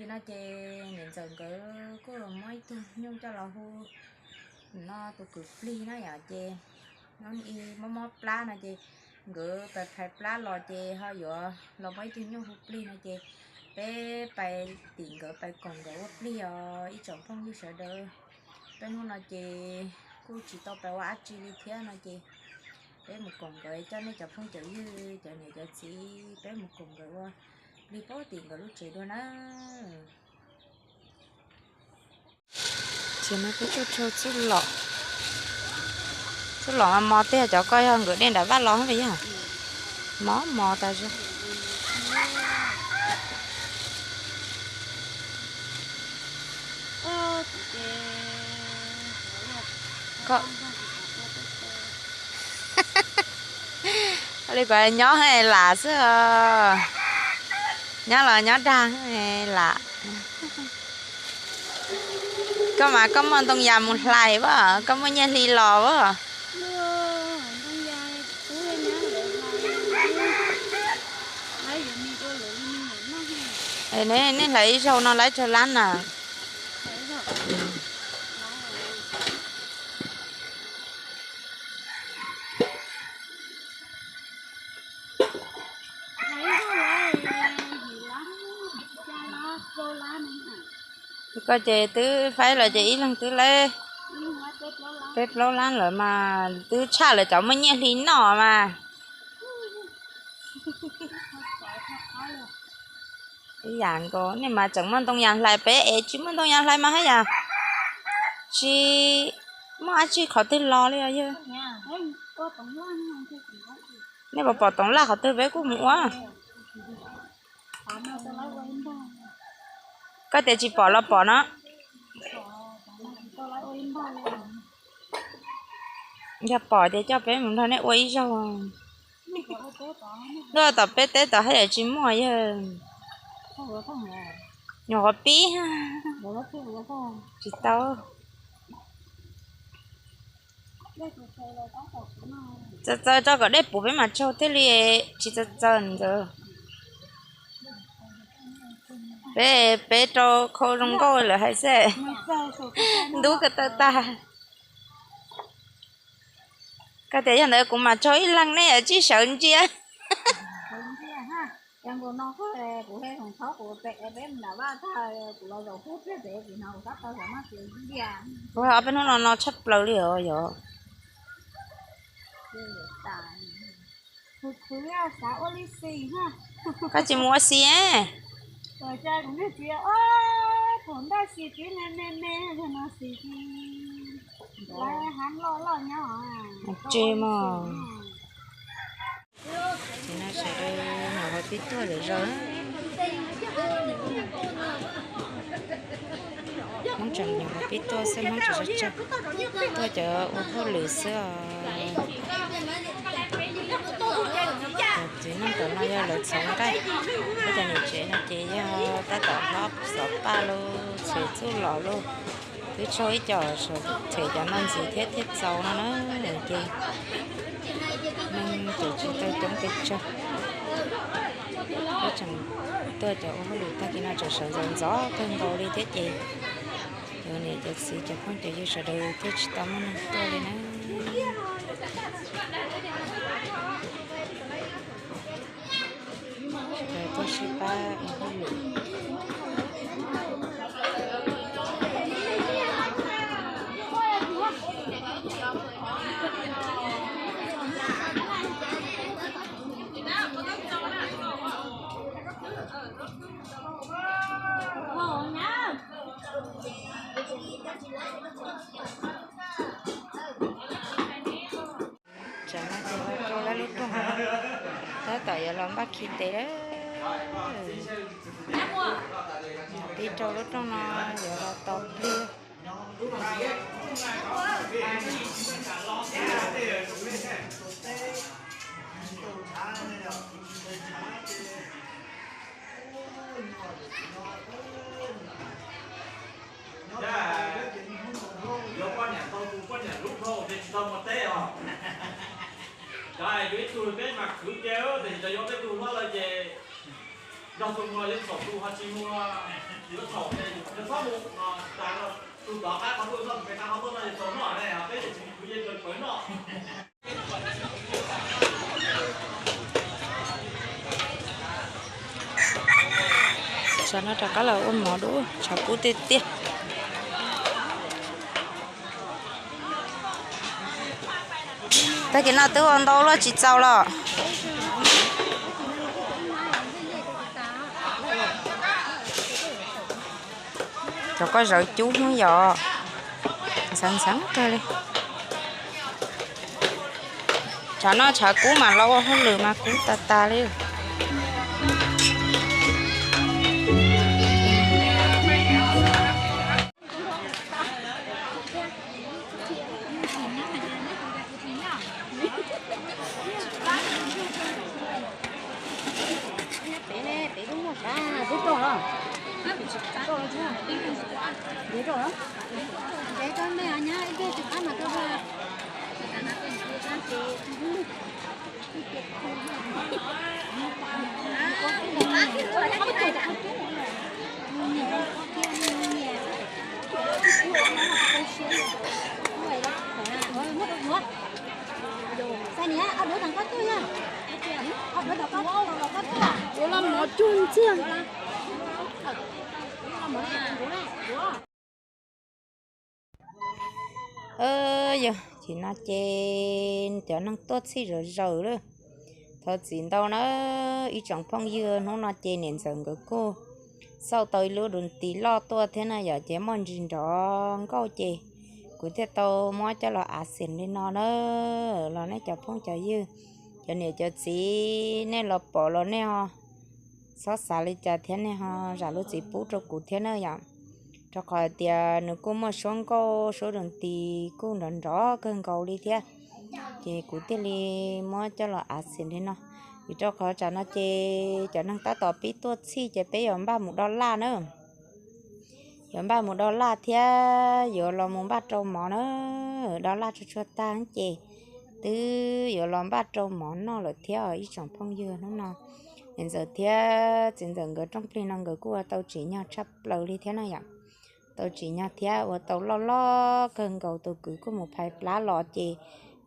Li no ces niam ntxawm nkawd kuj los muab ib tug nyuj coj los hu no tus kwv plig na yom, ces no ib mob mob plab no ces nkawd pais phais plab los ces ho yuav los muab ib tug nyuj hu plig no ces peb pais tim nkawd pais koom nkawd ua plig os ib tsoom phooj ywg sawv daws. Peb hnub no ces kuj tsis tau pais ua dab tsi li thiab no ces peb mus koom nkawd coj nej cov phooj cov ywg cov niam cov txiv peb mus koom nkawd ua plig pab tim nkawd lub tsev dua na. Ces no peb tuaj rau txuj lom, txuj lom mos mos tiag, cov ko yog nkawd de nram vaj los yog mos mos tas zog. Li kuv nyob lam xwb, nyob los nyob dag lam. Koj mas koj muaj ntoo yas mus hlais as, koj muaj nyiaj hli los as. Nej hlais ib zaug no laib tsawg lab na? Koj ces twb faib los ces ib leeg twb laib peb plaub lab lawm mas twb tshaj lawv cov muaj nyiaj hli noj mas. Ib yam nkaus nej mas tseem muaj ntoo yas hlais, peb es tsis muaj ntoo yas hlais mas haj yam tsis muaj dab tsi qhov twg los li os yawg. Nej puas pom toov laj qhov twg peb kuj mus ua. Koj tias tsis pom los pom no. Yog pom ces coj peb mus nrog nej ua ib zaug. Luaj tom peb teb tom haj yam tsis muaj yawg. Nyuam qhuav pib tsis tau. Txaws txaws tso kom dej puv peb mam tsaug thiaj li tsis txaws txaws ntawd. Peb, peb rau khau zoo nkauj lawm hais xwb. Ntub ko taw tag. Koj tias yog ntawd kuv mam tsaug ib leeg nej tsij sawv ntsia. Kuv ob peb hnub no no tshaj plaws li os yog. Koj tsis mus ua si. Tsis mas. Ces no sawv daws nyuam qhuav pib tuaj lawm zaum. Hmoob tseem nyuam qhuav pib tuaj xwb, Hmoob tseem sawv tsees tuaj cov ua hauj lwm xwb os. Txiv neej tom no yog lawv txhov nqaij, peb cov niam tsev no ces yog tab tom hlob xov paj lauj, txhem txuj lom lauj. Twb tsaug ib co, txhem cov no ntxiv thiab thiaj txaus no na. Ces neeg tseem tsis tau coob pes tsawg. Peb tseem tuaj cov ua hauj lwm tag kis no tseem sawv ntxov ntxov kawg nkaus li thiab ces cov niam cov txiv cov phooj cov ywg sawv daws thiaj tsis tau muaj neeg tuaj li na. Sawv daws tuaj sib pab ua hauj lwm. Tsam no ces los rau lawv lub rooj, tab tom yuav los npaj khi tes lawm. Pib rau lub rooj no yuav los tos plig. Yuav poj niam tau tus poj niam hlub dhau ces tsis tau mus teb os. Cov hais yuav ib tug peb mas khwv kiag, tab sis cov yuav peb tug hlob lawm ces nrog tus muag yeej txhaum tus ho tsis muag. Tsam no rov qab los ua mov dua, tshav kub tiag tiag. Tag kis no twb ua ntau luaj tsis txaus los. Cov koj zawv cub hnub yom, ntxeev ntxeev kawg li. Tsam no tshav kub mas los ua hauj lwm mas kub tas tas li. Yog, chim no ces cov neeg tuaj txhij zom zaws lawm. Thov txim ntau na ib tsoom phooj ywg, hnub no ces niam ntxawm nkawd kuj xauj tau ib lub dua nti loj tuaj thiab na yom, ces muaj ntsis nrov nkauj ces kuv thiaj tau muab coj los av xeem li no na. Los nej cov phooj cov ywg, cov niam cov txiv, nej los pom los nej ho txhob xav li cas thiab nej ho zam lub txim pub rau kuv thiab na yom. Rau qhov hais tias nws kuj muaj suab nkauj suab dua nti kuj nrov nrov kawg nkaus li thiab, ces kuv thiaj li muab coj los av xeem li no. Vim rau qhov tsam no ces cov neeg tab tom pib tuaj txhij ces peb yuav npaj mus do laj na. Yuav npaj mus do laj thiab yuav los mus npaj rau mov na. Do laj tsuag tsuag tag ces twb yuav los npaj rau mov noj lawm thiab os ib tsoom phooj ywg. Hnub no niam ntxawm thiab txiv ntxawm nkawd rooj plig no nkawd kuj ua tau tsim nyog tshaj plaws li thiab na yom. Tau tsim nyog thiab ua tau loj loj kawg nkaus, tus kwv kuj mus phais plab los ces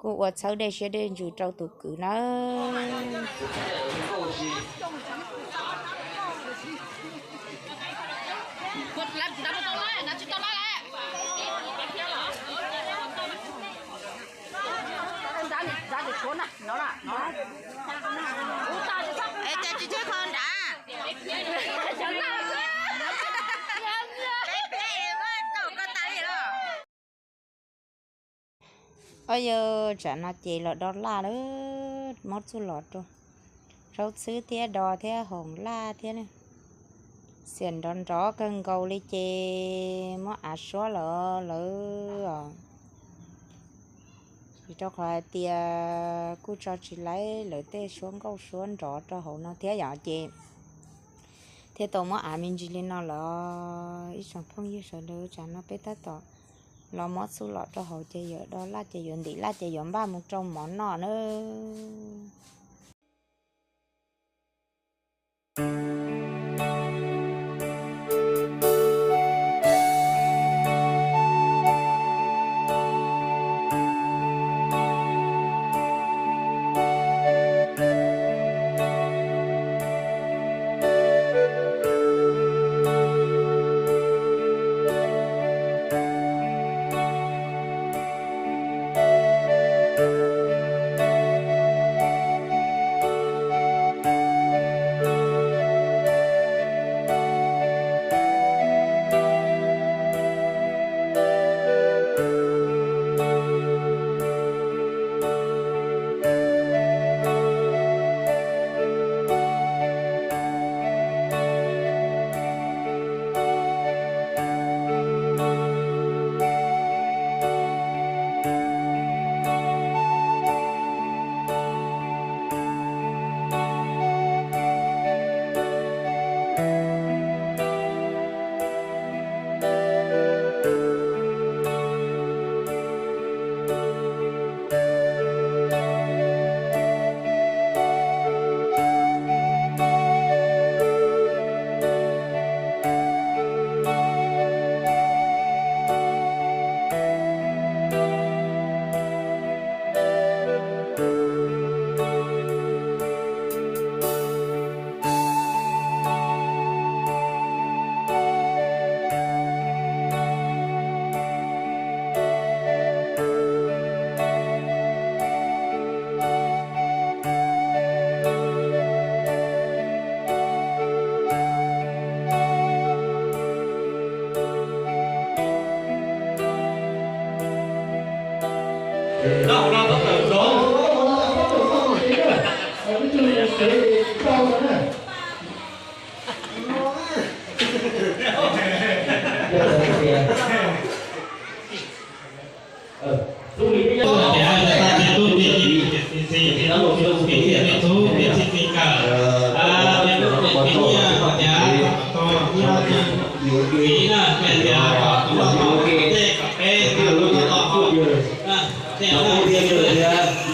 kuj ua txhawb dej siab dej ntsws rau tus kwv nawb. Es cas tsis tsheb kho nrad? Peb pliag muab rau koj tas li los. Os yog tsam no ces los do laj lawm, muab txuj lom rau zaub txhwb thiab do thiab hoom laj thiab. Xiam nrov nrov kawg nkaus li ces muab av suab lawm lawm os. Vim rau qhov hais tias kuj tso tsis laib lawv tej suab nkauj suab nrov rau hauv no thiab yom, ces thiaj tau muab av me ntsis li no lawm. Ib tsoom phooj ywg sawv daws, tsam no peb tab tom los muab txuj lom rau hauv ces yuav do laj ces yuav ntim laj ces yuav npaj mus rau mov noj nawb.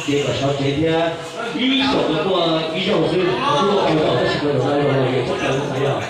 Ces kom sawv tsev thiab, ib xyoos tuaj ib zaug xwb, tuaj ib zaug tab sis ko zaum no yog yus txhob kawg xav yog.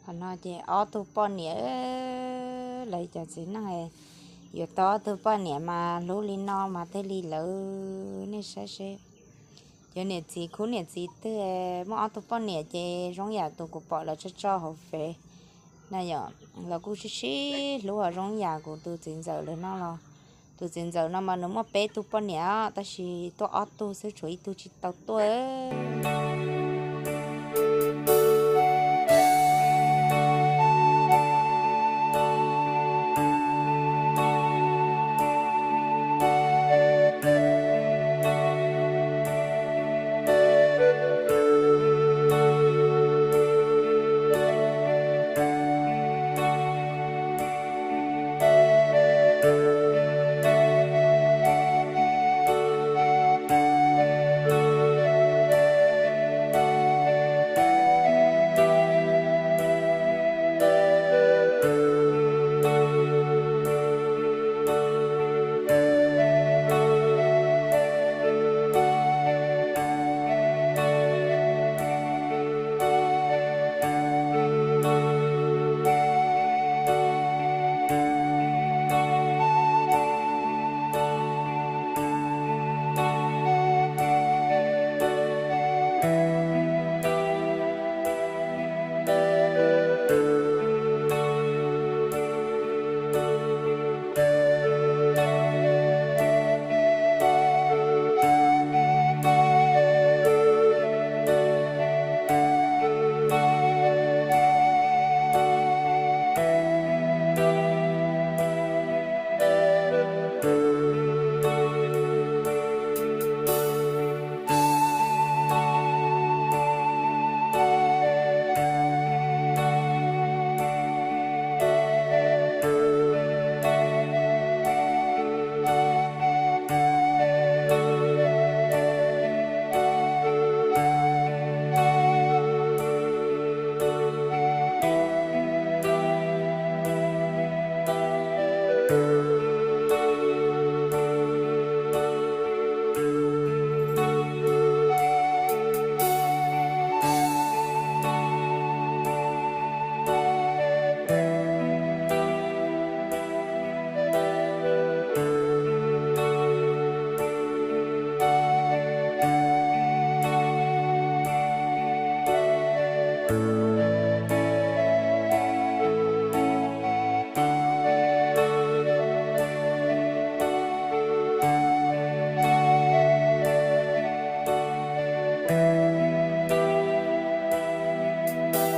Qhov no ces ob tug poj niam, lawv cov txiv neej yuav tau ob tug poj niam mas hlub li no mas thiaj li lawv, nej saib seb. Cov niam txiv khub niam txiv twg muaj ob tug poj niam ces zoo yam tus kuv pom lawv tso tso hauv Fev na yom, lawv kuj sib sib hlub ho zoo yam kuv tus txiv ntxawm lawv no los. Tus txiv ntxawm no mas nws muaj peb tug poj niam tab sis tuaj ob tug xwb tshuav ib tug tsis tau tuaj.